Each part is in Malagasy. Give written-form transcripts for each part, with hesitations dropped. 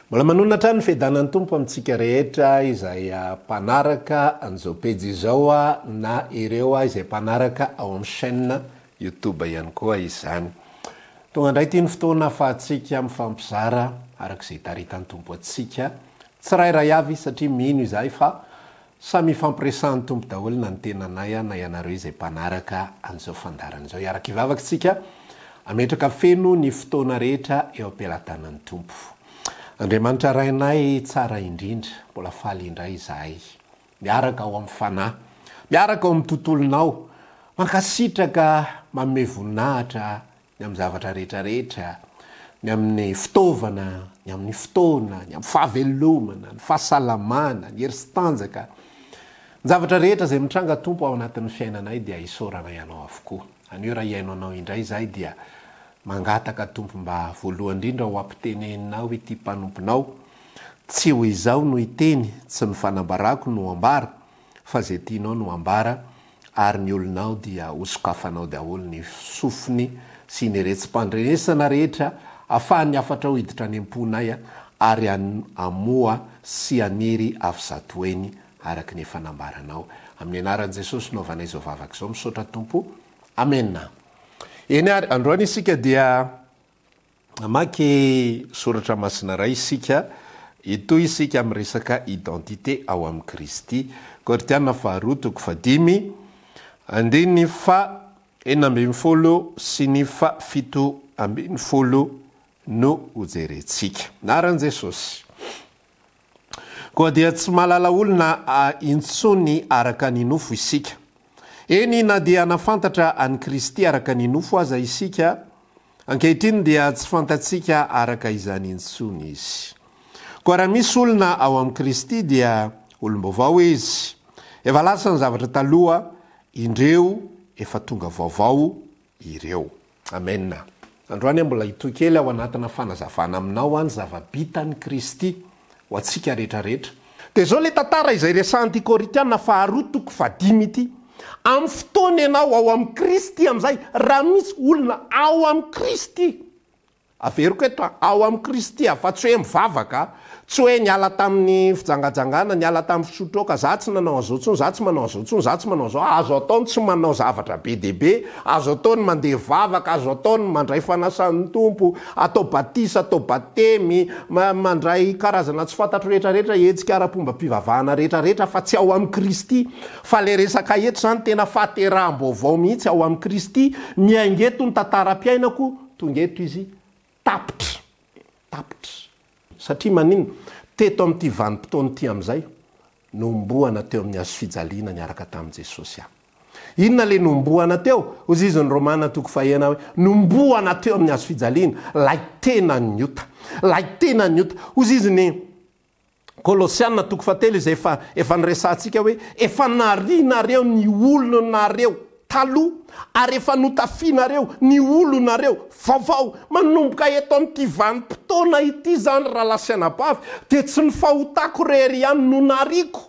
Mbola manonona hatrany ny fiadanan'ny Tompo amintsika rehetra izay mpanaraka an'izao pejy izao na ireo izay mpanaraka ao amin'ny chaîne YouTube ihany koa izany. Tonga indray ity ny fotoana ahafahantsika mifampizara araka izay itaritan'ny Tompo antsika tsirairay avy satria mino izahay fa Samy ifampiresahan'ny Tompo daholo na ny tenanay na ianareo izay mpanaraka an'izao fandaharana izao. Hiaraka hivavaka isika hametraka feno ny fotoana rehetra eo am-pelatanan'ny Tompo. Andriamanitra Rainay tsara indrindra, mbola faly indray izahay miaraka ao amin'ny Fanahy, miaraka ao amin'ny tontolonao, mankasitraka manome voninahitra ny amin'ny zavatra rehetra rehetra, ny amin'ny fitaovana, ny amin'ny fotoana, ny amin'ny fahavelomana, ny fahasalamana, ny hery sy tanjaka, ny zavatra rehetra izay mitranga Tompo ao anatin'ny fiainanay dia isaoranay Anao avokoa. Anio raha hihaino Anao indray izahay dia mangataka Tompo mba voalohany indrindra ho ampiteneninao ity mpanomponao, tsy ho izaho no hiteny, tsy ny fanambarako no ambara, fa izay tianao no ambara ary ny olonao dia hosokafanao daholo ny sofiny sy ny retsi-pandrenesana rehetra afahan'ny hafatrao hiditra any am-ponay ary hamoha sy haniry avy zatoeny araka ny efa nambaranao. Amin'ny anaran'i Jesosy no anaovanay izao vavaka izao. Misaotra Tompo. Amena. Eny ary, androany isika dia Hamaky soratra masina iray isika, hitohy isika amin'ny resaka identité ao amin'i Kristy. Korintiana faharoa toko fahadimy, andininy faha 16 sy ny faha 17 no hojerentsika. Anaran'i Jesosy. Koa dia tsy mahalala olona intsony araka ny nofo isika. Eny, na dia nahafantatra an'i Kristy araka ny nofo aza isika, ankehitriny dia tsy fantatsika araka izany intsony Izy. Koa raha misy olona ao amin'i Kristy dia olom-baovao izy. Efa lasa ny zavatra taloha, indreo efa tonga vaovao ireo. Amen. Androany aho mbola hitohy kely ao anatina fanazavana aminao ny zava-bitan'i Kristy ho antsika rehetra rehetra. Dia izao ilay tantara izay resahan'ity Korintiana faharoa toko fahadimy ity. Amin'ny fotoana ianao ao amin'i Kristy amin'izay, raha misy olona ao amin'i Kristy, Averiko eto a, ao amin'i Kristy a, fa tsy hoe mivavaka, tsy hoe niala tamin'ny fijangajangana, niala tamin'ny fisotroka, za tsy nanao an'izao intsony, za tsy manao an'izao intsony, za tsy manao an'izao, azo atao ny tsy manao zavatra be dia be, azo atao ny mandeha hivavaka, azo atao ny mandray fanasan'ny Tompo, atao batisa, atao batemy, mandray karazana tsy fantatro rehetra rehetra, hetsika ara-pombam-pivavahana rehetra rehetra, fa tsy ao amin'i Kristy. Fa le resaka eto izany tena fahateraham-baovao mihitsy ao amin'i Kristy, miainga eto ny tantaram-piainako, Tonga eto izy, tapitra. Tapitra. Satria maninona? Teto amin'ity vanim-potoana ity amin'izay, nohomboana teo amin'ny hazofijaliana niaraka tamin'i Jesosy aho. Inona ilay nohomboana teo? Hoy izy ny Romana toko fahena hoe, nohomboana teo amin'ny hazofijaliana, ilay tenan'ny ota. Ilay tenan'ny ota. Hoy izy ny. Kolosiana toko fahatelo izay efa efa niresahantsika hoe efa narianareo ny olonareo taloha ary efa notafianareo ny olonareo vaovao. Manomboka eto amin'ity vanim-potoana ity izany rahalahy sy anabavy dia tsy ny fahotako irery ihany no nariako.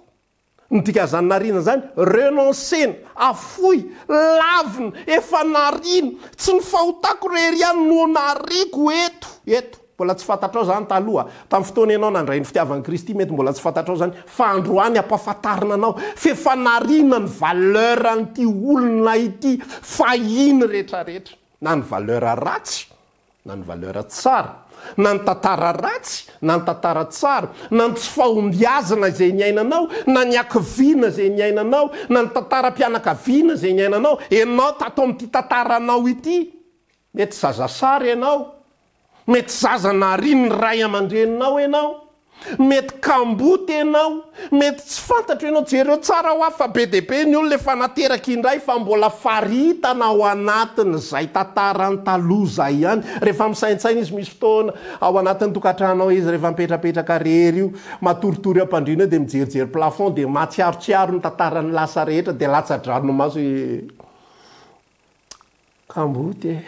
Ny dikan'izany nariana izany, renoncer-na, afoy, lavina, efa nariana. Tsy ny fahotako irery ihany no nariako eto, eto. Mbola tsy fantatrao izany taloha, tamin'ny fotoana ianao nandray ny fitiavan'i Kristy, mety mbola tsy fantatrao izany, fa androany ampahafantarina anao f'efa nariana ny valeur an'ity olona ity fahiny rehetrarehetra, na ny valeur ratsy, na ny valeur tsara, na ny tantara ratsy, na ny tantara tsara, na ny tsy fahombiazana izay niainanao, na ny hakiviana izay niainanao, na ny tantaram-pianakaviana izay niainanao, ianao tato amin'ity tantaranao ity, mety zazasary ianao, mety zaza narian'ny ray aman-dreninao ianao, Mety kamboty enao, mety tsy fantatro enao, jereo tsara hoa fa be dia be ny olona efa nateraka indray fa mbola faritana ao anatin'izay tantarany taloha zay ihany, rehefa misaintsaina izy misy fotoana ao anatin'ny tokantrano ao izy rehefa mipetrapetraka rery io, matoritory am-pandriana eo dia mijerijery plafond dia mahatsiarotsiaro ny tantaran'ny lasa rehetra dia latsa-dranomaso ee. Kamboty e!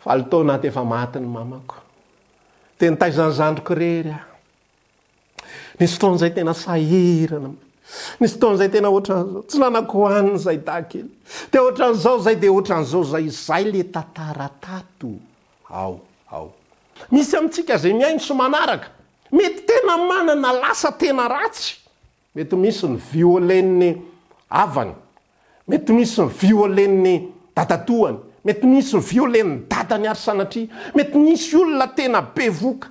Valo taona aho dia efa maty ny mamako. Dia nitaiza ny zandriko irery aho. Nisy fotoana izay tena sahirana. Nisy fotoana izay tena ohatran'izao. Tsy nanako hohanina izay dahy kely. Dia ohatran'izao izay, dia ohatran'izao izay. Izay ilay tantara tato. Ao, ao. Misy amintsika izay mihaino sy manaraka. Mety tena manana lasa tena ratsy. Mety misy ny violen'ny havany, mety misy ny violen'ny dadatoany, mety misy ny violen'ny dadany ary sanatria, mety misy olona tena bevoka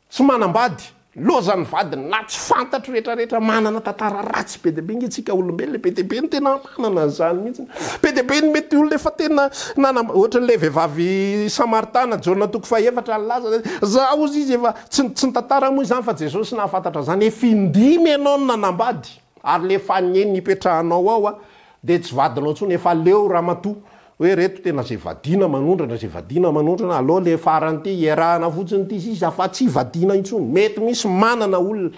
Tsy manambady, lozan'ny vadiny na tsy fantatro rehetra rehetra manana tantara ratsy be dia be nge tsika olombelona e, be dia be ny tena manana an'izany mihitsy, be dia be ny mety olona efa tena nanam-, ohatran'ilay vehivavy samaritana Jaona toko fahefatra nilaza hoe za hozy izy efa, tsy tsy nitantara moa izany fa Jesosy nahafantatra an'izany, efa indimy ianao no nanambady ary le efa ny ipetrahanao ao a dia tsy vadinao intsony, efa leo ramatoa Hoe reto tena zay vadiana manondrana zay vadiana manondrana aleo le farany ty iarahana fotsiny ty sisa fa tsy vadiana intsony mety misy manana olona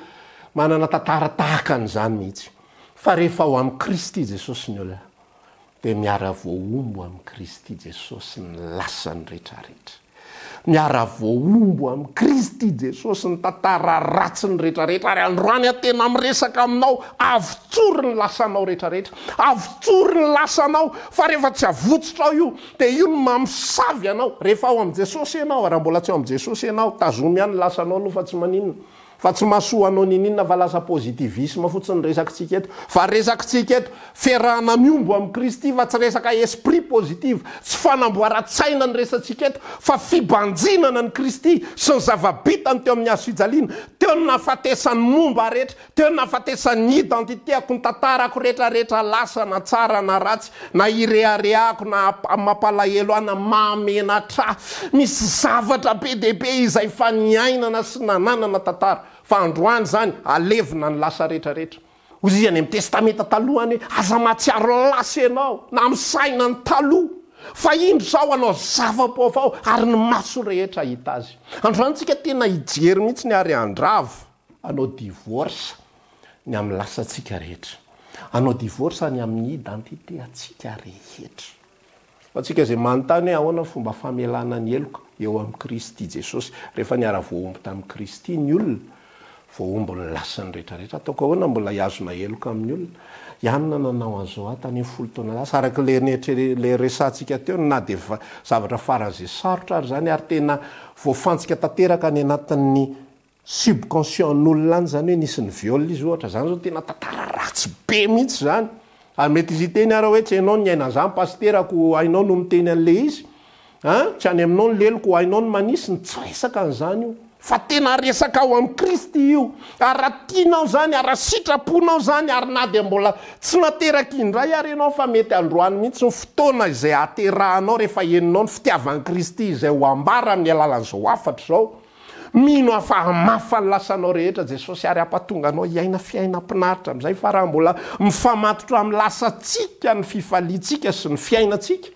manana tantara tahaka an'izany mihitsy fa rehefa ao amin'i Kristy Jesosy ny olona dia miara voahombo amin'i Kristy Jesosy ny lasany retraretra Miara-voahombo amin'i Kristy Jesosy ny tantara ratsiny rehetrarehetra ary androany aho tena miresaka aminao, avotsory ny lasanao rehetrarehetra, avotsory ny lasanao fa rehefa tsy avotsotrao io dia io no mamosavy anao, rehefa ao amin'i Jesosy ianao, raha mbola tsy ao amin'i Jesosy ianao, tazomy ihany ny lasanao aloha fa tsy maninona. Fa tsy mahasoa anao niniana fa lasa positivisme fotsiny ny resakitsika eto. Fa resakitsika eto, fiarahana miombo amin'i Kristy fa tsy resaka esprit positive, tsy fanamboaran-tsaina ny resatsika eto fa fibanjinana an'i Kristy sy ny zava-bitany teo amin'ny hazo fijaliana, teo ny nahafatesany momba rehetra, teo ny nahafatesan'ny identité-ako, ny tantarako rehetra rehetra lasa na tsara na ratsy, na ireharehako na mampalahelo ahy na mahamenatra ahy. Misy zavatra be dia be izay efa niainana sy nananana tantara. Fa androany izany, alevina ny lasa rehetra rehetra. Hoy izy any amin'ny Testamenta Taloha any hoe, Aza mahatsiaro lasa ianao, na misaina ny taloha. Fa indro izaho hanao zava-baovao, ary ny maso rehetra hahita azy. Androany tsika tena hijery mihitsy ny ary handrava, hanao divorce. ny amin'ny lasantsika rehetra. Hanao divorce ny amin'ny identité antsika rehetra. Ho antsika izay manontany hoe ahoana ny fomba famelana ny heloka eo amin'i Kristy Jesosy. Rehefa niara-voahombo tamin'i Kristy ny olona, voahombo ny lasany rehetra rehetra. Ataoko ahoana mbola hihazona heloka amin'ny olona? Ianona nanao an'izao aho tany amin'ny folo taona lasa. Araka ilay netre, ilay resahantsika teo, na dia zavatra faran'izay sarotra ary izany ary tena voafantsika tanteraka any anatin'ny Subconscient n'olona any zany hoe nisy ni viol izy ohatra, zany zao tena tantara ratsy be mihitsy zany, ary mety izy hiteny ara hoe tsy hainao ny niaina an'zany pasitera ko hainao no miteny an'le izy an, tsy any aminao ny lelo ko hainao ny manisy, ny tsy resaka an'zany io, fa tena resaka ao amin'i Kristy io, ary raha tianao zany, ary raha sitraponao zany, ary na dia mbola tsy nateraka indray ary ianao fa mety androany mihitsy ny fotoana izay hahaterahanao rehefa henonao ny fitiavan'i Kristy izay ho ambara amin'ny alalan'izao hafatra izao, Mino aho fa hamafa ny lasanao rehetra Jesosy ary hampatonga anao hiaina fiainam-pinaritra amin'izay fa raha mbola mifamatotra amin'ny lasantsika ny fifaliantsika sy ny fiainantsika,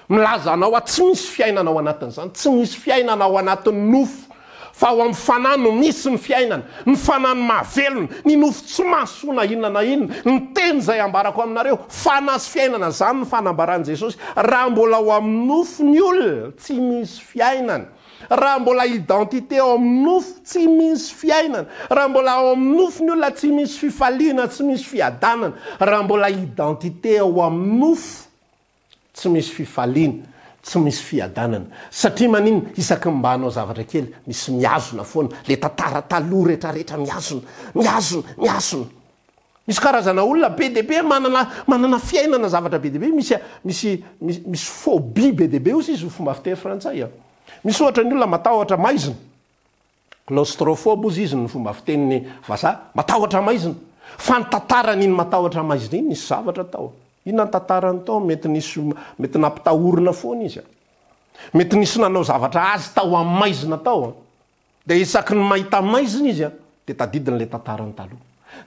milaza anao aho tsy misy fiainana ao anatin'izany, tsy misy fiainana ao anatin'ny nofo fa ao amin'ny fanahy no misy ny fiainana, ny fanahy no mahavelona, ny nofo tsy mahasoa na inona na inona, ny teny izay ambarako aminareo, fanahy sy fiainana, izany no fanambaran'i Jesosy, raha mbola ao amin'ny nofo ny olona, tsy misy fiainana. Raha mbola identité ao amin'ny nofo, tsy misy fiainana. Raha mbola ao amin'ny nofo ny olona, tsy misy fifaliana, tsy misy fiadanana. Raha mbola identité ao amin'ny nofo, tsy misy fifaliana, tsy misy fiadanana. Satria maninona? Isaky ny mba hanao zavatra kely, misy mihazona foana. Le tantara taloha retraretra mihazona, mihazona, mihazona. Misy karazana olona be dia be manana manana fiainana zavatra be dia be, misy misy misy phobie be dia be hozy izy fomba fiteny frantsay a. Misy ohatra ny olona matahotra maizina, claustrophobe hozy izy ny fomba fitenin'ny vazaha, matahotra maizina. Fa ny tantaran'iny matahotra maizina iny nisy zavatra tao. Inona ny tantarany tao? Mety nisy mety nampitahorina foana izy a. Mety nisy nanao zavatra azy tao amin'ny maizina tao a. Dia isaky ny mahita maizina izy dia tadidiny ilay tantarany taloha.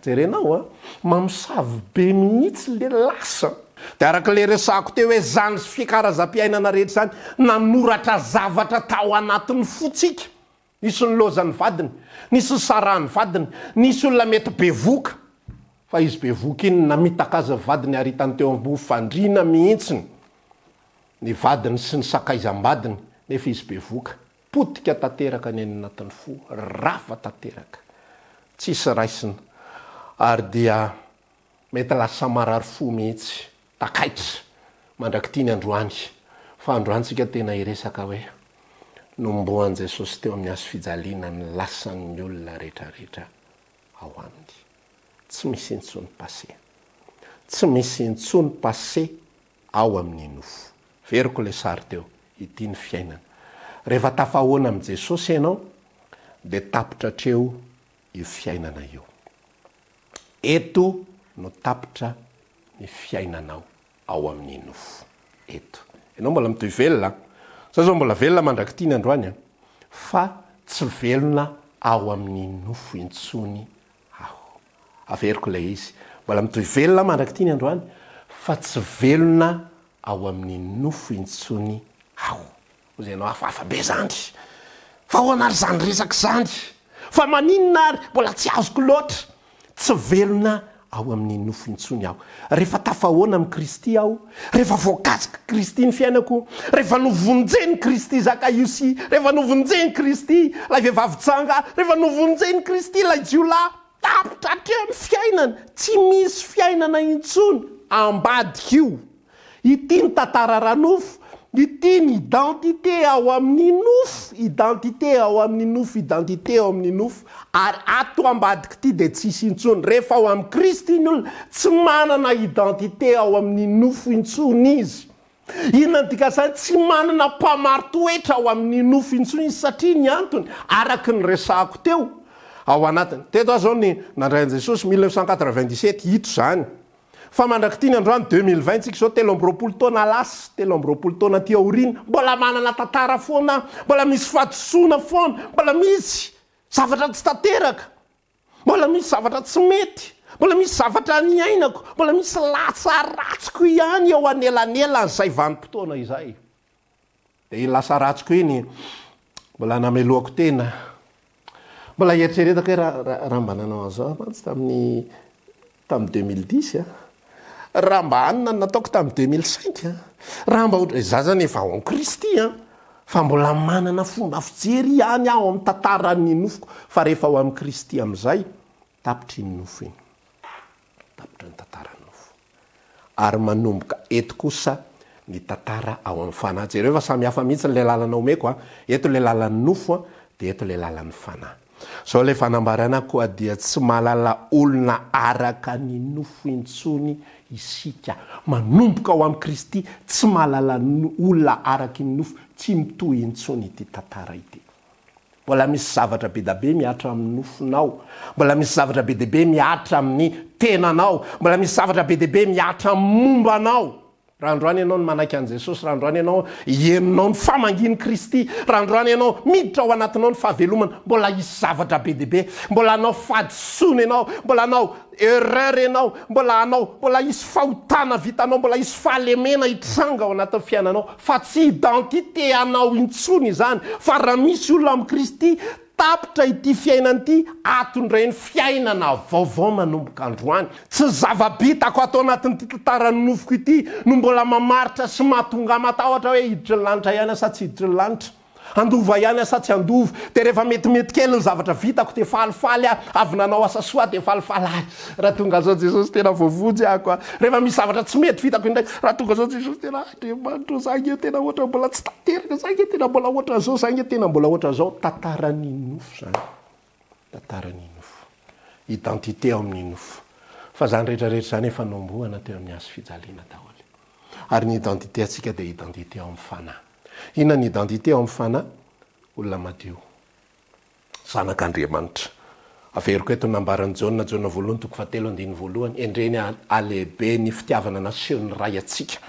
Jerenao an, mamosavy be mihitsy le lasa. Dia araka ilay resahako teo hoe izany fikarazam-piainana rehetra izany, nanoratra zavatra tao anatin'ny fontsika. Nisy nilaozan'ny vadiny, nisy nisarahan'ny vadiny, nisy olona mety bevoka, fa izy bevoka iny namitaka azy ny vadiny ary hitany teo ambony fandriana mihitsiny ny vadiny sy ny sakaizam-badiny nefa izy bevoka. Potika tanteraka ny any anatin'ny fo, rava tanteraka, tsisy raisina ary dia mety lasa marary fo mihitsy, takaitra mandrak'ity ny androany, fa androany tsika tena hiresaka hoe Nombohan'i Jesosy teo amin'ny hazo fijaliana ny lasan'ny olona rehetrarehetra ao aminy. Tsy misy intsony passé. Tsy misy intsony passé ao amin'ny nofo. Veriko ilay sary teo. Ity ny fiainana. Rehefa tafahoana amin'i Jesosy ianao dia tapitra hatreo io fiainana io. Eto no tapitra ny fiainanao ao amin'ny nofo. Eto. Ianao mbola mitohy velona an! Za zao mbola velona mandrak'ity ny androany an! Fa tsy velona ao amin'ny nofo intsony aho. Averiko ilay izy. Mbola mitohy velona aho mandrak'ity ny androany, fa tsy velona ao amin'ny nofo intsony aho. Hoy ianao, hafahafa be izany. Fa ahoana ary izany resaka izany? Fa maninona ary? Mbola tsy azoko loatra. Tsy velona ao amin'ny nofo intsony aho. Rehefa tafahoana amin'i Kristy aho, rehefa voakasik'i Kristy ny fiainako, rehefa novonjen'i Kristy Zakaiosy, rehefa novonjen'i Kristy ilay vehivavy janga, rehefa novonjen'i Kristy ilay jiolahy, tapitra hatreo ny fiainana, tsy misy fiainana intsony ambadik'io. Ity ny tantara ara-nofo, ity ny identité ao amin'ny nofo, identité ao amin'ny nofo, identité ao amin'ny nofo, ary ato ambadik'ity dia tsisy intsony. Rehefa ao amin'i Kristy ny olona, tsy manana identité ao amin'ny nofo intsony izy. Inona ny dikan'izany? Tsy manana mpamari-toetra ao amin'ny nofo intsony izy satria ny antony, araka ny resahako teo, ao anatiny. Teto aho izao ny nandray an'i Jesosy, 1997, ito izany. Fa mandrak'ity ny androany 2020 tsika izao 23 taona lasa, 23 taona aty aoriana, mbola manana tantara foana aho, mbola misy fahadisoana foana, mbola misy zavatra tsy tanteraka, mbola misy zavatra tsy mety, mbola misy zavatra niainako, mbola misy latsa ratsiko ihany eo anelanelan'izay vanim-potoana izay. Dia iny lasa ratsiko iny mbola namelohako tena. Mbola eritreretako hoe raha raha mba nanao an'izao aho mantsy tamin'ny tamin'ny 2010 a. Raha mba anona no nataoko tamin'ny 2005 a. Raha mba ohatra, izaho zany efa ao amin'i Kristy an. Fa mbola manana fomba fijery ihany aho amin'ny tantaran'ny nofoko. Fa rehefa ao amin'i Kristy amin'izay, tapitra iny nofo iny. Tapitra ny tantaran'ny nofo. Ary manomboka eto kosa ny tantara ao amin'ny fanahy. Jereo fa samy hafa mihitsy ilay lalana omeko a. Eto ilay lalan'ny nofo a, dia eto ilay lalan'ny fanahy. Izao ilay fanambarana, Koa dia tsy mahalala olona araka ny nofo intsony isika. Manomboka ao amin'i Kristy, tsy mahalala olona araky ny nofo, tsy mitohy intsony ity tantara ity. Mbola misy zavatra be da be mihatra amin'ny nofonao. Mbola misy zavatra be dia be mihatra amin'ny tenanao. Mbola misy zavatra be dia be mihatra amin'ny momba anao. Raha androany ianao no manaiky an'i Jesosy, raha androany ianao henonao ny famangian'i Kristy, raha androany ianao miditra ao anatinao ny fahavelomana, mbola hisy zavatra be dia be. Mbola hanao fahadisoana ianao, mbola hanao erreur ianao, mbola hanao, mbola hisy fahotana vitanao, mbola hisy fahalemena hitranga ao anatin'ny fiainanao. Fa tsy identité anao intsony izany, fa raha misy olona amin'i Kristy, tapitra ity fiainana ity, ato indray ny fiainana vaovao manomboka androany. Tsy ny zava-bitako ato anatin'ity tantaran'ny nofoko ity no mbola mamaritra sy mahatonga ahy matahotra hoe hiditry ny lanitra ihany aho sa tsy hiditry ny lanitra. Handova ihany aho sa tsy handova? Dia rehefa metimety kely ny zavatra vitako dia falifaly aho, avy nanao asa soa aho dia falifaly ahy. Raha tonga zao Jesosy tena voavonjy aho a. Rehefa misy zavatra tsy mety vitako indray, raha tonga zao Jesosy tena Andriamanitra ô, za nge tena ohatra mbola tsy tanteraka, za nge tena mbola ohatran'izao, za nge tena mbola ohatran'izao. Tantaran'ny nofo izany. Tantaran'ny nofo. Identité ao amin'ny nofo. Fa izany rehetra rehetra izany efa nohomboana teo amin'ny hazo fijaliana daholo. Ary ny identité antsika dia identité ao amin'ny fanahy. Inona ny identité ao amin'ny fanahy? Olona madio. Zanak'Andriamanitra. Averiko eto ny nambaran'i Jaona, Jaona voalohany toko fahatelo andininy voalohany, Endrey halehibe ny fitiavana nasehon'ny Ray antsika,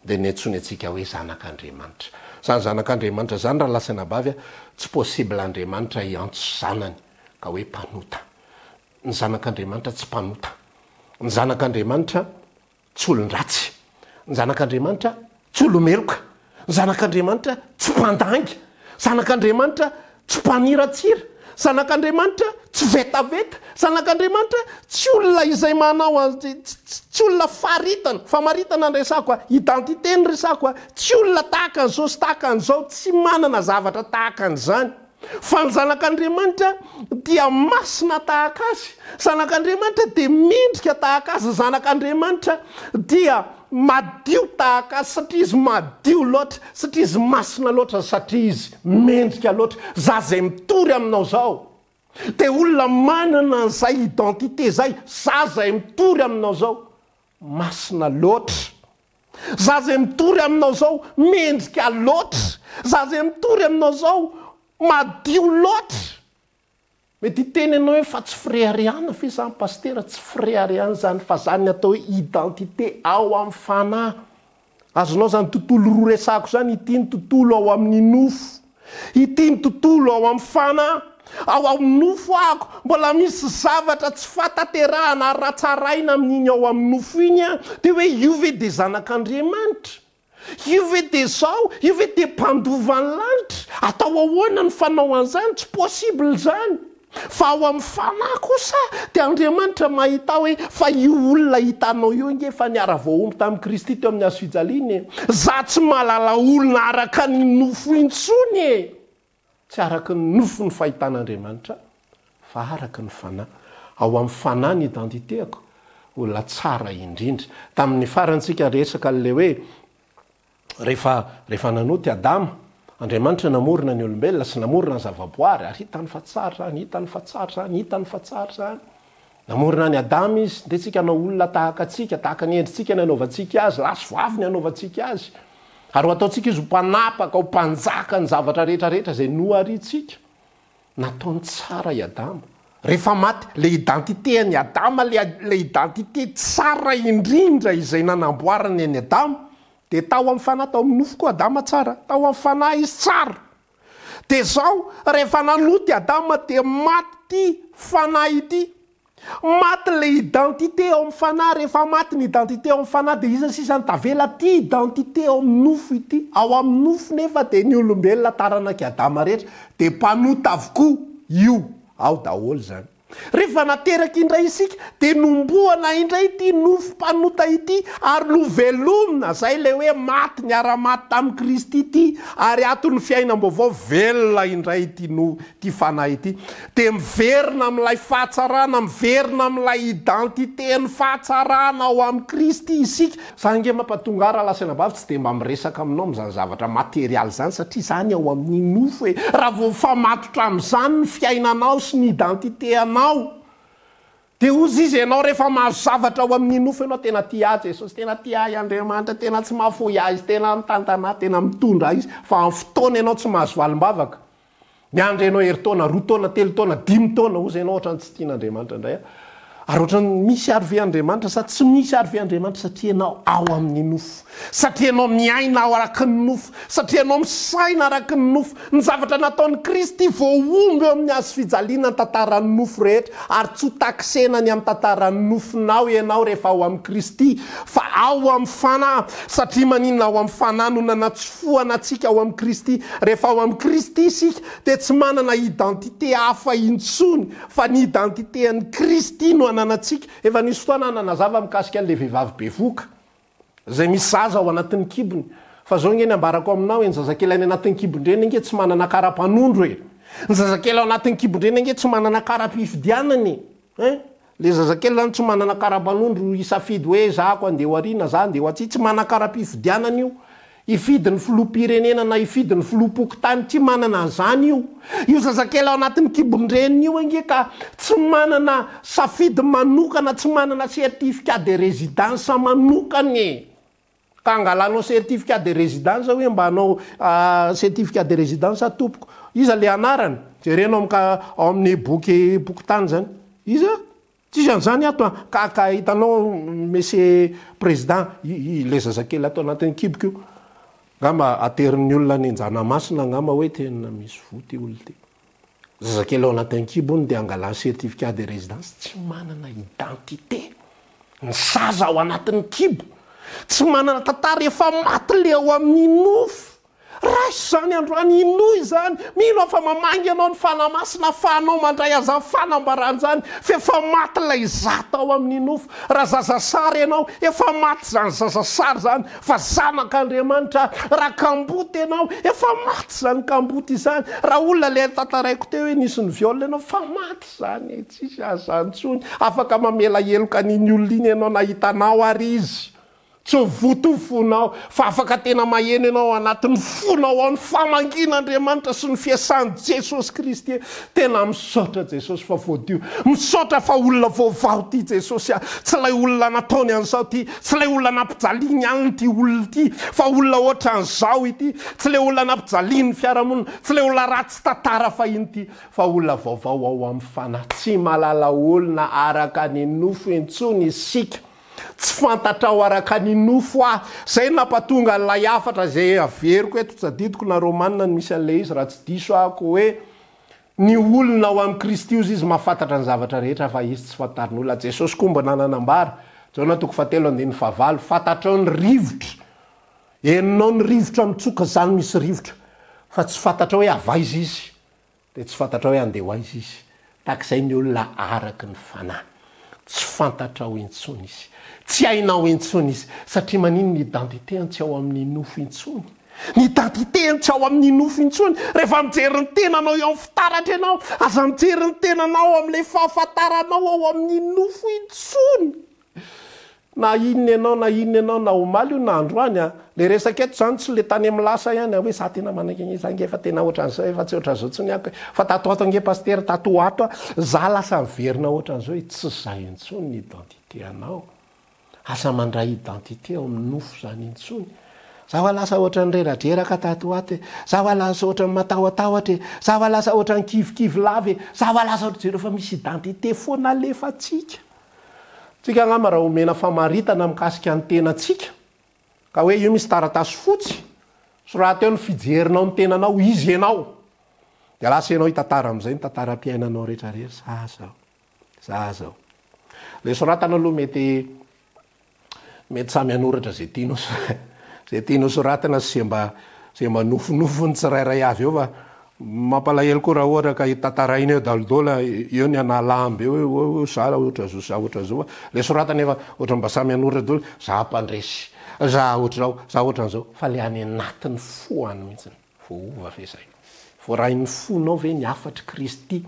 dia niantsoany antsika hoe zanak'Andriamanitra. Izany zanak'Andriamanitra izany rahalahy sy anabavy a, tsy possible Andriamanitra hiantso zanany ka hoe mpanota. Ny zanak'Andriamanitra tsy mpanota. Ny zanak'Andriamanitra tsy olon-dratsy. Ny zanak'Andriamanitra tsy olo-meloka. Ny zanak'Andriamanitra tsy mpandainga. Zanak'Andriamanitra tsy mpaniratsira. Zanak'Andriamanitra tsy vetaveta. Zanak'Andriamanitra tsy olona izay manao an, tsy olona faritana, famaritana ny resako a, identité ny resako a, tsy olona tahaka an'izao sy tahaka an'izao, tsy manana zavatra tahaka an'izany. Fa ny Zanak'Andriamanitra dia masina tahaka Azy. Zanak'Andriamanitra dia mendrika tahaka Azy. Zanak'Andriamanitra dia. madio tahaka Azy, satria Izy madio loatra, satria Izy masina loatra, satria Izy mendrika loatra. Za izay mitory aminao izao, dia olona manana an'izay identité izay, za izay mitory aminao izao, masina loatra. Za izay mitory aminao izao, mendrika loatra. Za izay mitory aminao izao, madio loatra. Mety hiteny ianao hoe fa tsy fireharehana ve izany Pasitera? Tsy fireharehana izany fa izany ny atao hoe identité ao amin'ny fanahy. Azonao izany tontolo roa resahako izany, ity ny tontolo ao amin'ny nofo, ity ny tontolo ao amin'ny fanahy. Ao amin'ny nofo ako mbola misy zavatra tsy fatanterahana ary raha tsaraina amin'iny ao amin'ny nofo iny aho dia hoe io ve dia zanak'Andriamanitra? Io ve dia zao? Io ve dia mpandova ny lanitra? Atao ahoana ny fanao an'izany? Tsy possible izany. Fa ao amin'ny fanahy kosa dia Andriamanitra mahita hoe fa io olona hitanao io ange efa niara-voahombo tamin'i Kristy teo amin'ny hazo fijaliana e. Za tsy mahalala olona araka ny nofo intsony e. Tsy araka ny nofo ny fahitan'Andriamanitra fa araka ny fanahy. Ao amin'ny fanahy ny identité-ko, olona tsara indrindra. Tamin'ny farany tsika resaka an'ilay hoe rehefa rehefa nanota i Adama, Andriamanitra namorona ny olombelona sy namorona ny zavaboary ary hitany fa tsara izany, hitany fa tsara izany, hitany fa tsara izany. Namorona an'i Adama izy, ndeha tsika hanao olona tahaka antsika, tahaka ny endritsika ny hanaovantsika azy, lahy sy vavy ny hanaovantsika azy. Ary ho ataontsika izy ho mpanapaka, ho mpanjaka ny zavatra rehetra rehetra izay nohariantsika. Nataony tsara i Adama. Rehefa maty, ilay identité an'i Adama, ilay identité tsara indrindra izay nanamboarany an'i Adama, dia tao amin'ny fanahy, tao amin'ny nofo koa Adama tsara, tao amin'ny fanahy izy tsara. Dia izao, rehefa nanota i Adama dia maty ity fanahy ity. Maty ilay identité ao amin'ny fanahy, rehefa maty ny identité ao amin'ny fanahy dia iza sisa no tavela? Ity identité ao amin'ny nofo ity. Ao amin'ny nofo nefa dia ny olombelona taranak'i Adama rehetra dia mpanota avokoa io ao daholo izany. Rehefa nateraka indray isika dia nombohana indray ity nofo mpanota ity ary novelomina, izay ilay hoe maty niara-maty tamin'i Kristy ity ary ato ny fiainam-baovao velona indray ity no ity fanahy ity dia miverina amin'ilay fahatsarana, miverina amin'ilay identité-n'ny fahatsarana ao amin'i Kristy isika. Za ange mampatonga ahy rahalahy sy anabavy tsy dia mba miresaka aminao amin'izany zavatra materialy izany satria izany ao amin'ny nofo e! Raha vao mifamatotra amin'izany ny fiainanao sy ny identité anao dia hozy izy ianao rehefa mahazo zavatra ao amin'ny nofo ianao tena tia ahy Jesosy, tena tia ahy Andriamanitra, tena tsy mahafoy ahy Izy, tena mitantana ahy, tena mitondra ahy Izy fa amin'ny fotoana ianao tsy mahazo valim-bavaka Miandry ianao herintaona, roa taona, telo taona, dimy taona, hozy ianao ohatran'ny tsy tian'Andriamanitra indray aho. Ary ohatran'ny misy ary ve Andriamanitra sa tsy misy ary ve Andriamanitra satria ianao ao amin'ny nofo, satria ianao miaina ao araka ny nofo, satria ianao misaina araka ny nofo. Ny zavatra nataon'i Kristy voahombo eo amin'ny hazo fijaliana ny tantaran'ny nofo rehetra ary tsy ho taxena ny amin'ny tantaran'ny nofonao ianao rehefa ao amin'i Kristy fa ao amin'ny Fanahy. Satria maninona ao amin'ny Fanahy no nanatsofohana antsika ao amin'i Kristy? Rehefa ao amin'i Kristy isika dia tsy manana identité hafa intsony fa ny identité an'i Kristy no ananantsika. Efa nisy fotoana aho nanazava mikasika an'ilay vehivavy bevohoka izay misy zaza ao anatin'ny kibony. Fa izao ange ny ambarako aminao e, ny zazakely any anatin'ny kibon-dreny ange tsy manana kara-panondro e! Ny zazakely ao anatin'ny kibon-dreny ange tsy manana kara-pifidianana e! Hein? Le zazakely zany tsy manana karapanondro hisafidy hoe za ko andeha ho ary na za andeha ho atsy, tsy manana karapifidianana io, hifidy ny filoham-pirenena na hifidy ny filoham-pokontany, tsy manana an'izany io. Io zazakely ao anatin'ny kibon-dreniny io ange ka tsy manana safidy manokana, tsy manana certificat de résidence manokana e! Ka angalanao certificat de résidence hoe mba hanao certificat de résidence aho tompoko. Iza le anarany? Jerena ao amin'ny ao amin'ny boky bokin-tany zany. Iza? Tsisy an'izany ato an. Ka ka hitanao monsieur président i le zazakely ato anatin'ny kiboko io. Angamba aterin'ny olona any Anjanamasina angamba hoe tena misy voa ty olona ty. Zazakely ao anatin'ny kibo hono dia angalany certificat de résidence, tsy manana identité. Ny zaza ao anatin'ny kibo, tsy manana tantara, efa maty le ao amin'ny nofo. Raiso izany androany, inoy izany, mino aho fa mamangy anao ny Fanahy Masina ahafahanao mandray an'izany fanambarana izany, fa efa maty ilay zato ao amin'ny nofo. Raha zazasary ianao, efa maty izany zazasary izany. Fa zanak'Andriamanitra, raha kamboty ianao, efa maty izany kamboty izany. Raha olona ilay tantaraiko teo hoe nisy ni-viol ianao, efa maty izany e, tsisy azy izany intsony. Afaka mamela heloka an'iny olona iny ianao na hitanao ary izy. Tsy ho voto fonao, fa afaka tena maheno ianao ao anatin'ny fonao ao ny famangian'Andriamanitra sy ny fiasan'i Jesosy Kristy. Tena misaotra Jesosy fa voadio. Misaotra fa olona vaovao ity Jesosy a. Tsy ilay olona nataony an'izao ity, tsy ilay olona nampijaliany alina ity olona ity, fa olona ohatran'izao ity. Tsy ilay olona nampijalian'ny fiarahamonina, tsy ilay olona ratsy tantara fahiny ity, fa olona vaovao ao amin'ny fanahy. Tsy mahalala olona araka ny nofo intsony isika. Tsy fantatrao araka ny nofo aho. Izay no nampatonga an'ilay hafatra izay averiko eto, tsy adidiko na Romana no misy an'ilay izy raha tsy diso aho, ko hoe ny olona ao amin'i Kristy ozy izy mahafantatra ny zavatra rehetra fa izy tsy fantarin'olona. Jesosy koa mba nananambara, Jaona toko fahatelo andininy fahavalo, fantatrao ny rivotra, henonao ny rivotra mitsoka, izany misy rivotra, fa tsy fantatrao hoe avy aiza izy. Dia tsy fantatrao hoe handeha ho aiza izy. Tahaka izay ny olona araka ny fanahy. Tsy fantatrao intsony izy. Tsy hainao intsony izy. Satria maninona ny identité-ny tsy ao amin'ny nofo intsony. Ny identité-ny tsy ao amin'ny nofo intsony. Rehefa mijery ny tenanao eo amin'ny fitaratra ianao, aza mijery ny tenanao amin'ilay fahafantaranao ao amin'ny nofo intsony. Na inona ianao na inona ianao na omaly io na androany a! Le resaka eto zany tsy le tany amin'ny lasa ihany a! Hoe za tena manaiky ange za nge efa tena ohatran'izao efa tsy ohatran'izao intsony ako e! Fa tato ho ato ange pasitera tato ho ato a! Za lasa miverina ohatran'izao e! Tsy zay intsony ny identité anao. Aza mandray identité ao amin'ny nofo zany intsony. Za hoa lasa ohatran'ny reradreraka tato ho ato e! Za hoa lasa ohatran'ny matahotahotra e! Za hoa lasa ohatran'ny kivikivy lava e! Za hoa lasa ohatr-, jereo fa misy identité foana alefantsika. Tsika angamba raha omena famaritana mikasika ny tenantsika, ka hoe io misy taratasy fotsy, soraty eo ny fijerinao ny tenanao, iza ianao? Dia lasa ianao hitantara amin'izay ny tantaram-piainanao rehetra rehetra, za zao, za zao. Ilay soratana aloha mety Mety samy hanoratra izay tiany ho izay tiany ho soratana sy izay mba izay mba nofinofiny tsirairay avy eo fa mampalahelo koa raha ohatra ka tantaraina eo daholodola eo ny analamby eo hoe hoe za ohatran'izao za ohatran'izao fa ilay soratana efa ohatran'ny mba samy hanoratra daholo za mpandresy za ohatr'izao za ohatran'izao fa ilay any anatin'ny fo any mihitsy. Voaova ve izay? Voarain'ny fonao ve ny hafatr'i Kristy?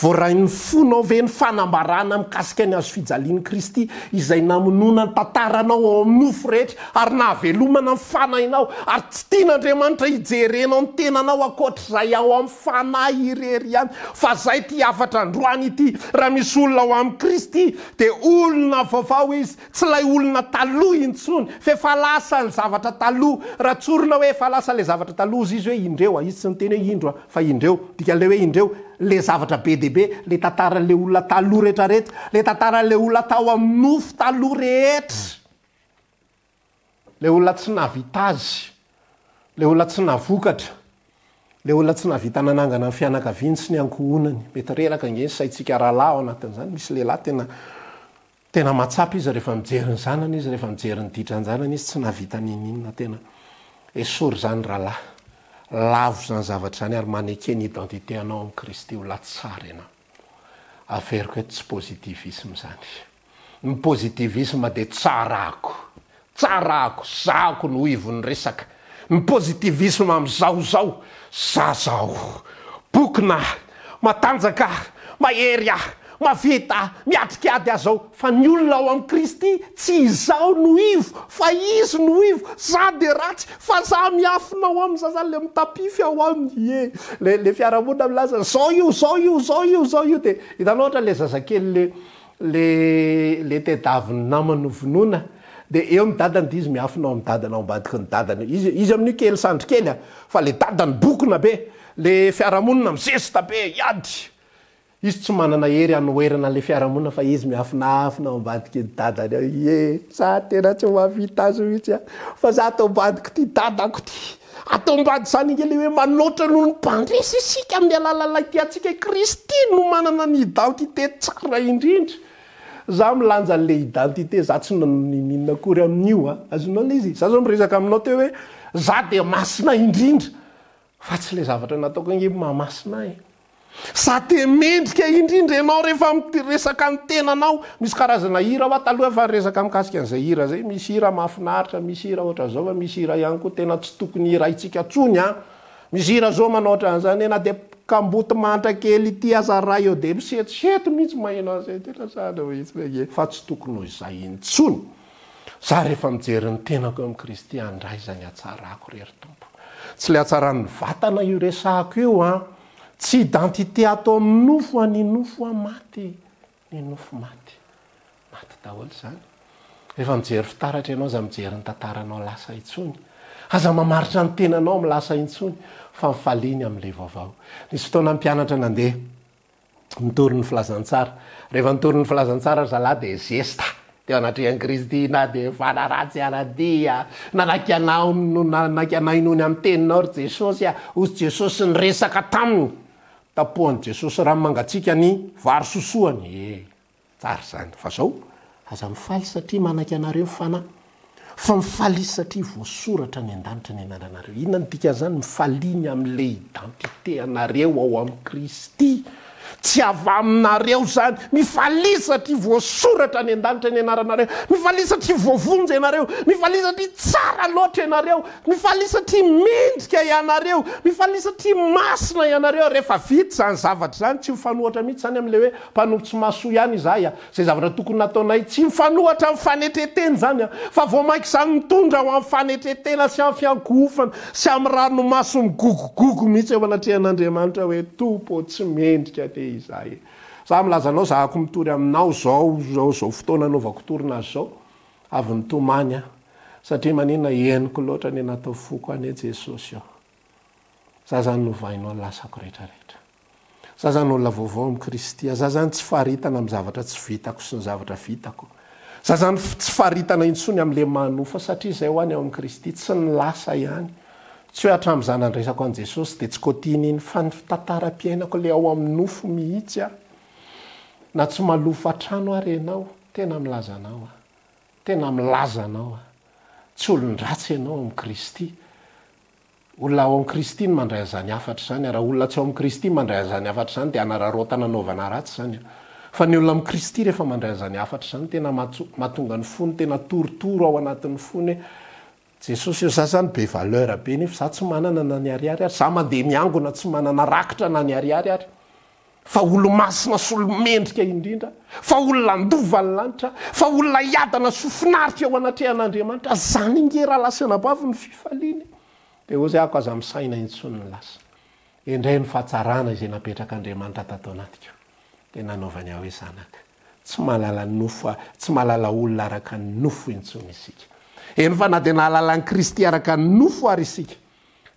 Voarain'ny fonao ve ny fanambarana mikasika ny hazofijalian'i Kristy izay namonoana ny tantaranao ao amin'ny nofo rehetra ary nahavelomana ny fanahinao ary tsy tian'Andriamanitra hijerenao ny tenanao ankoatr'izay ao amin'ny fanahy irery ihany fa izay ity hafatra androany ity raha misy olona ao amin'i Kristy dia olona vaovao izy Tsy ilay olona taloha intsony, f'efa lasa ny zavatra taloha. Raha tsorina hoe efa lasa ilay zavatra taloha hozy izy hoe indreo a, izy tsy niteny hoe indro a, fa indreo. Dikan'ilay hoe indreo, ilay zavatra be dia be, ilay tantaran'ilay olona taloha rehetrarehetra, ilay tantaran'ilay olona tao amin'ny nofo taloha rehetra. Ilay olona tsy nahavita azy, ilay olona tsy nahavokatra, ilay olona tsy nahavita nanangana ny fianakaviany sy ny ankohonany. Mety reraka ange ny saintsika rahalahy ao anatin'izany. Misy lehilahy tena tena mahatsapa izy rehefa mijery ny zanany izy, rehefa mijery ny ditran-janany izy, tsy nahavita n'inon'inona tena. Esory izany rahalahy. Lavo izany zavatra izany ary maneke ny identité anao amin'i Kristy ho lahy tsara ianao. Averiko eto tsy positivisme izany. Ny positivisme dia tsarako, tsarako, zahako no ivon'ny resaka. Ny positivisme amin'izao izao, za zao, bokona aho, matanjaka aho, mahery aho, mavita aho, miatrika ady aho zao. Fa ny olona ao amin'i Kristy, tsy izaho no ivo, fa Izy no ivo. Za dia ratsy, fa za miafina ao aminy, za zany le mitapify ao aminy, ie. Le, le fiarahamonina milaza, zao io, zao io, zao io, zao io, dia hitanao ohatra le zazakely le, Le le tediavin'ny namany ho vonoina de eo ny dadany de izy miafina ao amin'ny dadany ao ambadiky ny dadany eo. Izy izy amin'io kely sandry kely a, fa le dadany bokona be, le fiarahamonina mizesta be, hiady. Izy tsy manana hery hanoherana an'le fiarahamonina fa izy miafinafina ao ambadiky ny dadany ao, ie, za tena tsy mahavita azy mihitsy a, fa za ato ambadik'ity dadako ty. Atao ambady izany ange ilay hoe manoatra noho ny mpandresy isika amin'ny alalan'ilay tiantsika. I Kristy no manana ny identité tsara indrindra. Za milanja an'ilay identité, za tsy nanao ninininona akory amin'io a. Azonao ilay izy? Za zao miresaka aminao teo hoe za dia masina indrindra. Fa tsy ilay zavatra nataoko ange mahamasina ahy e. Za dia mendrika indrindra ianao rehefa miresaka ny tenanao. Misy karazana hira hoa taloha efa niresaka mikasika an'izay hira izay. Misy hira mahafinaritra, misy hira ohatran'izao fa misy hira ihany koa tena tsy tokony hiraintsika tsony an. Misy hira zao manao ohatran'izany hoe na dia kamboty mantra kely ity aza ray eo dia misetoseto mihitsy maheno an'izay tena zany mihitsy ange fa tsy tokony ho izay intsony. Za rehefa mijery ny tenako eo amin'i Kristy handray izany hatsarako re ry Tompo. Tsy ilay hatsaran'ny vatana io resahako io an! Tsy identité ato amin'ny nofo an, ny nofo an maty, ny nofo maty. Maty daholo izany. Rehefa mijery fitaratra ianao aza mijery ny tantaranao lasa intsony. Aza mamaritra ny tenanao amin'ny lasa intsony fa mifalia ny amin'ilay vaovao. Nisy fotoana ny mpianatra nandeha nitory ny filazantsara. Rehefa nitory ny filazantsara ry zalahy dia zesta teo anatrehan'i Kristy na dia fanaratsy ara dia nanaiky anao no nanaiky anay noho ny amin'ny teninao ry Jesosy a! Hozy Jesosy niresaka taminy. Tapohan'i Jesosy rano mangatsiaka ny vary sosoany. E! Tsara izany. Fa zao, aza mifaly satria manaiky anareo ny Fanahy, fa mifalia satria voasoratra any an-danitra ny anaranareo. Inona no dikan'izany? Mifalia ny amin'ilay identité anareo ao amin'i Kristy. Tsy avy aminareo izany. Mifalia satria voasoratra any an-danitra ny anaranareo. Mifalia satria voavonjy ianareo. Mifalia satria tsara loatra ianareo. Mifalia satria mendrika ianareo. Mifalia satria masina ianareo. Rehefa vita izany zavatra izany, tsy mifanohatra mihitsy izany amin'ilay hoe Mpanompo tsy mahasoa ihany izahay a! Izay zavatra tokony nataonay tsy mifanohatra amin'ny fanetren-tena izany a! Fa vao mainka izany mitondra ho amin'ny fanetren-tena sy amin'ny fiankohofana sy amin'ny ranomaso migogogogo mihitsy eo anatrehan'Andriamanitra hoe, Tompo ô, tsy mendrika te izahay e! Za milaza anao, zahako mitory aminao izao, izao, izao fotoana anaovako tournage izao, avy nitomany aho. Satria maninona, henoko loatra ny anatin'ny foko any hoe, Jesosy ô, za zany novainao ny lasako rehetrarehetra. Za zany olona vaovao amin'i Kristy a, za zany tsy faritana amin'ny zavatra tsy vitako sy ny zavatra vitako. Za zany tsy faritana intsony amin'le maha nofo satria izay hoa ny ao amin'i Kristy tsy ny lasa ihany. Tsy hoe hatramin'izaho nandraisako an'i Jesosy dia tsy kotiny iny fa ny fitantaram-piainako le ao amin'ny nofo mihitsy a. Na tsy malofa trano ary ianao, tena milaza anao aho. Tena milaza anao aho. Tsy olon-dratsy ianao amin'i Kristy. Olona ao amin'i Kristy no mandray an'izany hafatra izany, raha olona tsy ao amin'i Kristy mandray an'izany hafatra izany dia hanararaotana hanaovana ratsy izany an. Fa ny olona amin'i Kristy rehefa mandray an'izany hafatra izany tena mahatonga ny fony tena torotoro ao anatin'ny fony hoe Jesosy ô za zany be valeur be nefa za tsy manana na ny ariary ary, za mandeha miangona tsy manana rakitra na ny ariary ary. Fa olo-masina sy olo-mendrika indrindra, fa olona handova ny lanitra, fa olona hiadana sy ho finaritra eo anatrehan'Andriamanitra. Zany ange rahalahy sy anabavy ny fifaliana e! Dia hozy ako aza misaina intsony ny lasa. Endrey ny fahatsarana izay napetrak'Andriamanitra tato anatiko, dia nanaovany ahy hoe zanaka. Tsy mahalala nofo, tsy mahalala olona araka ny nofo intsony isika. Eny fa na dia nahalala an'i Kristy araka ny nofo ary isika,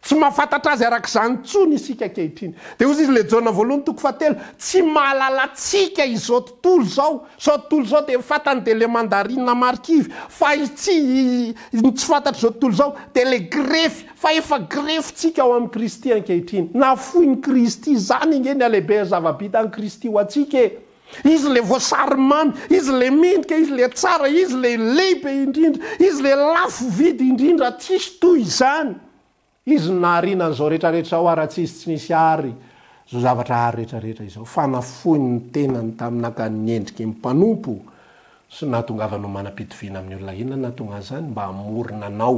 Tsy mahafantatra azy araka izany intsony isika ankehitriny. Dia hoy izy, ilay Jaona voalohany toko fahatelo, Tsy mahalala antsika izao tontolo izao. Izao tontolo izao dia ny fantany dia ilay mandarine marikivy, fa tsy ny tsy fantatr'izao tontolo izao dia ilay grefy, fa efa grefintsika ao amin'i Kristy ankehitriny. Nafoin'i Kristy, izany ange ny halehiben'ny zava-bitan'i Kristy ho antsika e! Izy ilay voasary mamy, Izy ilay mendrika, Izy ilay tsara, Izy ilay lehibe indrindra, Izy ilay lafo vidy indrindra, tsisy toy izany. Izy no nahariana an'izao rehetrarehetra izao ary raha tsy Izy tsy nisy àry izao zavatra àry rehetrarehetra izao. Fa nafoiny ny tenany tamin'ny nakany ny endriky ny mpanompo sy ny nahatongavany ho manam-pitoviana amin'ny olona. Inona no nahatonga an'izany? Mba hamorona anao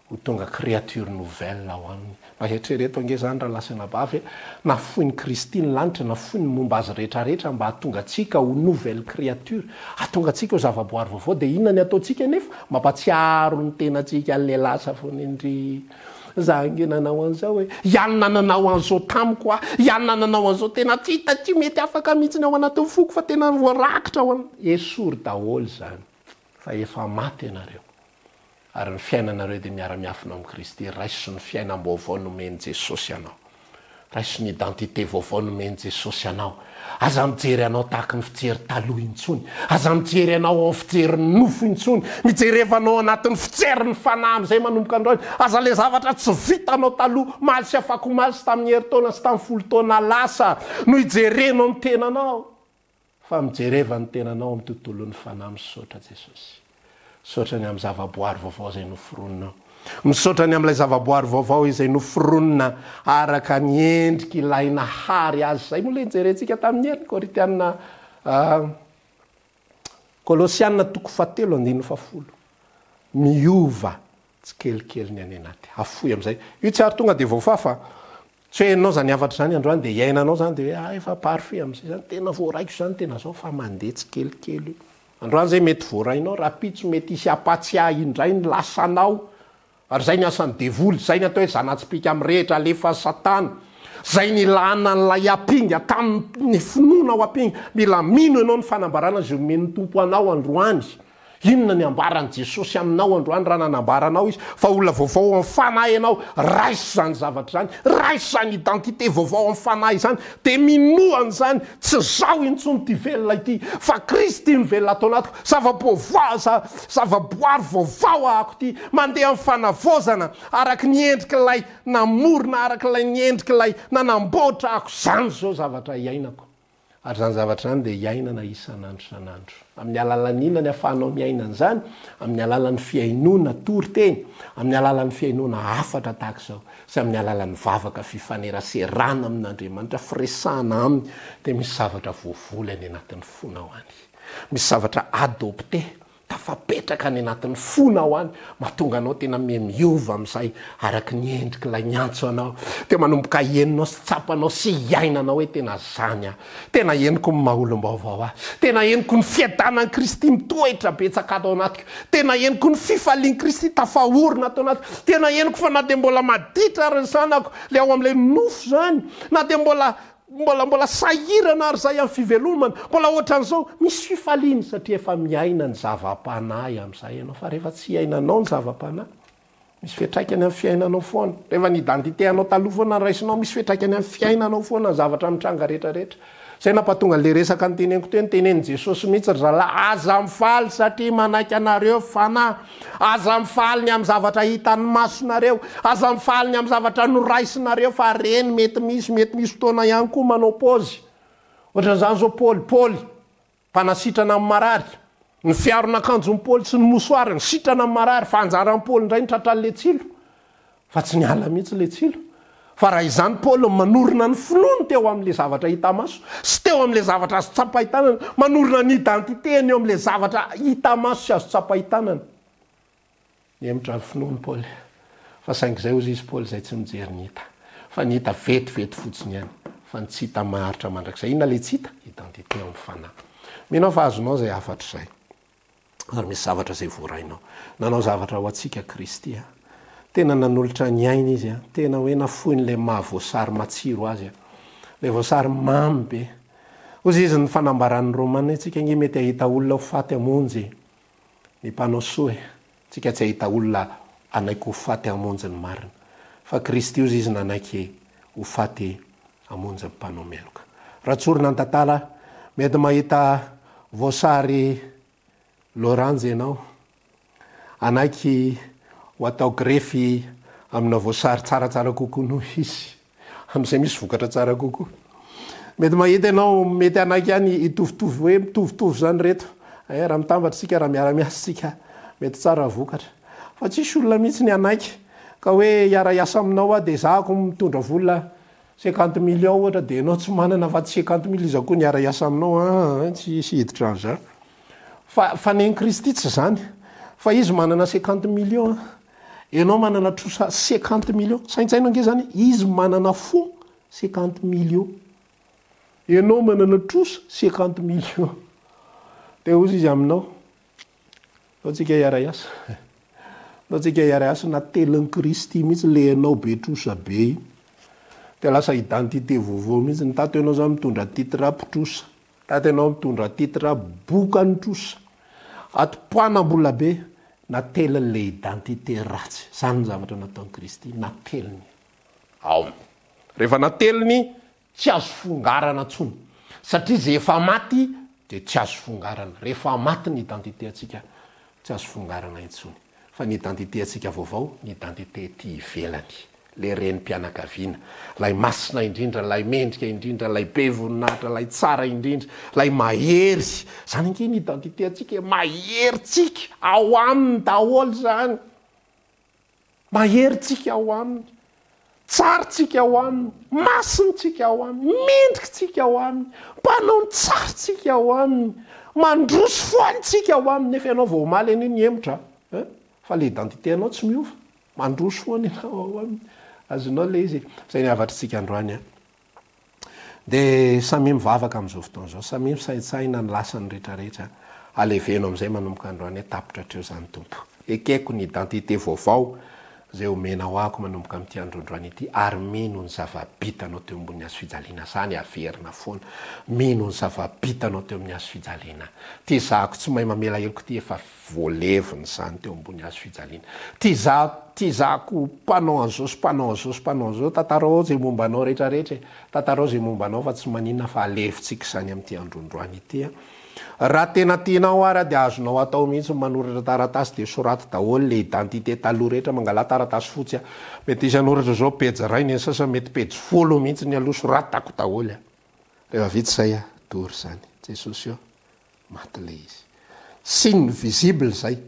ho tonga créature nouvelle ao aminy. Mba eritrereto ange izany rahalahy sy anabavy e! Nafoin'i Kristy ny lanitra, nafoiny ny momba azy rehetrarehetra mba hahatonga antsika ho nouvelle créature, hahatonga antsika ho zavaboary vaovao. Dia inona ny ataontsika anefa? Mampatsiaro ny tenantsika an'ilay lasa foana indry. Za ange nanao an'izao e! Ianona nanao an'izao tamiko aho, ianona nanao an'izao, tena tsy hita, tsy mety afaka mihitsy ny ao anatin'ny foko fa tena voarakitra ao an. Esory daholo izany fa efa maty ianareo. Ary ny fiainanareo dia miara-miafina ao amin'i Kristy. Raiso ny fiainam-baovao nomen'i Jesosy anao. Raiso ny identité vaovao nomen'i Jesosy anao. Aza mijery anao tahaky ny fijery taloha intsony. Aza mijery anao ao amin'ny fijerin'ny nofo intsony. Mijereva anao anatin'ny fijerin'ny fanahy amin'izay manomboka androany. Aza ilay zavatra tsy vitanao taloha, omaly sy afakomaly sy tamin'ny herintaona sy tamin'ny folotaona lasa no ijerenao ny tenanao. Fa mijereva ny tenanao amin'ny tontolon'ny fanahy Misaotra Jesosy. Misaotra ny amin'ny zavaboary vaovao izay noforoninao. Misaotra ny amin'ilay zavaboary vaovao izay noforonina araka ny endrik'ilay nahary azy. Izay moa ilay nijerentsika tamin'ny heriny, Korintiana, Kolosiana toko fahatelo andininy fahafolo. Miova tsikelikely ny any anaty. Afoy amin'izay. Io tsy ary tonga dia voafafa. Tsy hoe henonao izany hafatra izany androany dia iainanao izany dia hoe ah efa parfait amin'izay izany, tena voaraiko izany, tena izao fa mandeha tsikelikely io. Androany izay mety voarainao, rahampitso mety hisy hampatsiahy indray ny lasanao. Ary izay ny asan'ny devoly, izay ny atao hoe zana-tsipìka mirehitra alefan'i Satana, izay ny ilàna an'ilay ampinga tamin'ny finoana ho ampinga. Mila mino ianao ny fanambarana izay omen'ny Tompo anao androany. Inona ny ambaran'i Jesosy aminao androany raha nanambara anao Izy fa olona vaovao ao amin'ny fanahy ianao? Raiso izany zavatra izany, raiso izany identité vaovao ao amin'ny fanahy izany, dia minoa an'izany, tsy izaho intsony ity velona ity, fa Kristy no velona ato anatiko, zava-boavoa, zava-boary vaovao ahako ity, mandeha amin'ny fanavaozana araka ny endrik'ilay namorona, araka ilay ny endrik'ilay nanamboatra ahako, izany izao zavatra iainako. Ary izany zavatra izany dia iainana isan'andro isan'andro. Amin'ny alalan'ny inona ny ahafahanao miaina an'izany? Amin'ny alalan'ny fihainoana toriteny, amin'ny alalan'ny fihainoana hafatra tahaka izao, sy amin'ny alalan'ny vavaka fifaneraserana amin'Andriamanitra, firesahana Aminy, dia misy zavatra voavoly any anatin'ny fonao any. Misy zavatra adopté Tafapetraka any anatin'ny fonao any, mahatonga anao tena miha-miova amin'izay araka ny endrik'ilay miantso anao. Dia manomboka henonao sy tsapanao sy iainanao hoe tena izany aho. Tena henoko ny maha olom-baovao ahy. Tena henoko ny fiadanan'i Kristy mitoetra betsaka ato anatiko. Tena henoko ny fifalian'i Kristy tafaorina ato anatiko. Tena henoko fa na dia mbola maditra ary ny zanako, ilay ao amin'ilay nofo izany, na dia mbola Mbola mbola sahirana ary zay amin'ny fivelomana, mbola ohatran'izao, misy fifaliana satria efa miaina ny zava-panahy amin'izay ianao, fa rehefa tsy iainanao ny zava-panahy, misy fiantraikany amin'ny fiainanao foana, rehefa ny identité anao taloha foana no raisinao, misy fiantraikany amin'ny fiainanao foana ny zavatra mitranga rehetra rehetra. Zay nampatonga an'le resaka noteneniko teo, notenenin'i Jesosy mihitsy ry zalahy, aza mifaly satria manaiky anareo fanahy. Aza mifaly ny amin'ny zavatra hitan'ny masonareo, aza mifaly ny amin'ny zavatra noraisinareo fa reny mety misy, mety misy fotoana ihany koa manao paozy. Ohatran'izany izao Paoly, Paoly, mpanasitrana ny marary, ny fiaron'akanjon'i Paoly sy ny mosoariny, sitrana ny marary, fa anjaran'i Paoly indray ny tratran'ilay tsilo. Fa tsy niala mihitsy ilay tsilo. Fa raha izany Paoly no manorina ny finoany teo amin'ilay zavatra hita maso sy teo amin'ilay zavatra azo tsapain-tanana, manorina ny identité-ny eo amin'ilay zavatra hita maso sy azo tsapain-tanana. Nihemotra ny finoany Paoly. Fa saingy izay hozy izy Paoly izay tsy mijery ny hita. Fa ny hita vetivety fotsiny ihany. Fa ny tsy hita maharitra mandrakizay. Inona ilay tsy hita? Identité ao amin'ny fanahy. Mino aho fa azonao izay hafatra izay. ary misy zavatra izay voarainao. Nanao zavatra ho antsika Kristy a. Tena nanolotra ny ainy Izy a. Tena hoe nafoiny ilay maha voasary matsiro Azy a. Ilay voasary mamy be. Hozy izy ny fanambaran'ny Romana hoe tsika ange mety hahita olona ho faty hamonjy ny mpanao soa e. Tsika tsy hahita olona hanaiky ho faty hamonjy ny marina. Fa Kristy hozy izy nanaiky ho faty hamonjy ny mpanao meloka. Raha tsorina ny tantara, mety mahita voasary loranjy ianao, hanaiky ho atao grefy amina voasary tsaratsara kokoa noho izy, amin'izay misy vokatra tsara kokoa. Mety mahita ianao, mety hanaiky ihany hitovitovy hoe mitovitovy izany ireto. Eh, raha mitambatra isika, raha miara-miasa isika, mety tsara ny vokatra. Fa tsisy olona mihitsy ny hanaiky ka hoe hiara-hiasa aminao aho dia ezahako mitondra vola Cinquante millions ohatra dia ianao tsy manana afa tsy cinquante mille iza koa niara hiasa aminao an tsy hisy hiditra an'izany. Fa fa nen'i Kristy tsy izany fa izy manana cinquante millions an, ianao manana trosa cinquante millions, saintsaino ange izany, izy manana fonds cinquante millions, ianao manana trosa cinquante millions, dia hozy izy aminao, Ndao tsika hiara-hiasa. Ndao tsika hiara-hiasa natelin'i Kristy mihitsy le ianao be trosa be iny. Dia lasa identité vaovao mihitsy. Ny tato ianao zany mitondra titre mpitrosa. Tato ianao mitondra titre bokan'ny trosa. Ato mpanam-bola be. Nateliny le identité ratsy. Zany ny zavatra nataon'i Kristy. Nateliny. Ao. Rehefa nateliny Tsy azo fongarana tsony. Satria ze efa maty de tsy azo fongarana. Rehefa maty ny identité antsika tsy azo fongarana intsony. Fa ny identité antsika vaovao ny identité ety ivelany. Le renim-pianakaviana. Lay masina indrindra, lay mendrika indrindra, lay be voninahitra, lay tsara indrindra, lay mahery. Zany ange ny identité antsika e, mahery tsika, ao aminy daholo zany. Mahery tsika ao aminy, tsara tsika ao aminy, masina tsika ao aminy, mendrika tsika ao aminy, mpanao ny tsara tsika ao aminy, mandroso foana tsika ao aminy, nefa ianao vao omaly anie nihemotra an, fa le identité anao tsy miova, mandroso foana ianao ao aminy, azonao le izy e, zay ny havatritsika androany an. Dia samia mivavaka amin'izao fotoana izao, samia misaintsaina ny lasany rehetrarehetra. Aleveno amin'izay manomboka androany hoe tapitra hatreo izany Tompo. Ekeko ny identité vaovao izay omenao ahako manomboka amin'ity andro androany ity ary mino ny zava-bitanao teo ambonin'ny hazo fijaliana izany averina foana. Mino ny zava-bitanao teo amin'ny hazo fijaliana. Ity zahako tsy mahay mamela heloka ity efa voalevina izany teo ambony hazo fijaliana. Ity za, ity zahako mpanao an'izao sy mpanao an'izao sy mpanao an'izao, tantarao ao izay momba anao rehetra rehetra e. Tantarao izay momba anao fa tsy maninona fa alevintsika izany amin'ity andro androany ity a. Raha tena tianao ary dia azonao atao mihitsy ny manoratra taratasy dia soraty daholo le identité taloha rehetra, mangalà taratasy fotsy a. Mety hisy hanoratra izao pejy iray ny sasany mety pejy folo mihitsy ny aloha soratako daholo a. Rehefa vita izay a, dory izany. Jesosy ô, maty le izy. Signe visible izay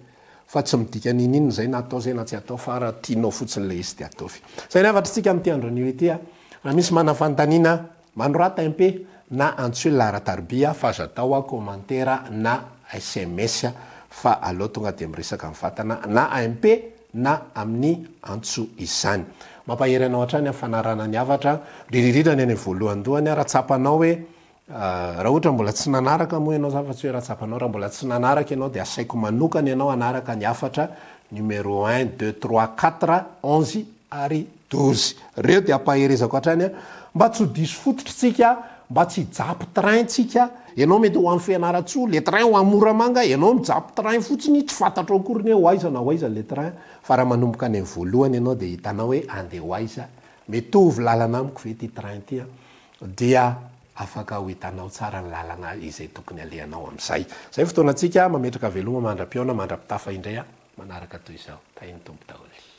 fa tsy midika n'inon'inona izay na atao izay na tsy atao fa raha tianao fotsiny le izy dia ataovy. Izay ny hafatr'tsika amin'ity andro anio ity a. Raha misy manana fanontaniana, manorata MP na antsoy laharan-tarobia fa aza atao commentaire na sms fa aleo tonga dia miresaka mivantana na MP na amin'ny antso izany. Mampahery anao hatrany amin'ny fanarahana ny hafatra, indrindra indrindra ny any amin'ny voalohandohany raha tsapanao hoe Raha ohatra mbola tsy nanaraka moa ianao zany fa tsy hoe raha tsapanao, raha mbola tsy nanaraka ianao dia asaiko manokana ianao hanaraka ny hafatra numéro un, deux, trois, quatre, 11 ary 12. Ireo dia ampaherezako hatrany an, mba tsy ho diso fototra tsika, mba tsy hijapy train tsika, ianao mety ho any Fianarantsoa, le train ho any Moramanga, ianao mijapy train fotsiny, tsy fantatrao akory ny hoe ho aiza na ho aiza le train, fa raha manomboka any amin'ny voalohany ianao dia hitanao hoe andeha ho aiza, mitovy lalana amiko ve ity train ity an, dia afaka ho hitanao tsara ny lalana izay tokony alehanao amin'izay. Izay fotoanantsika, mametraka veloma mandra-pihaona, mandra-pitafa indray aho, manaraka toy izao. Tahin'ny Tompo daholo.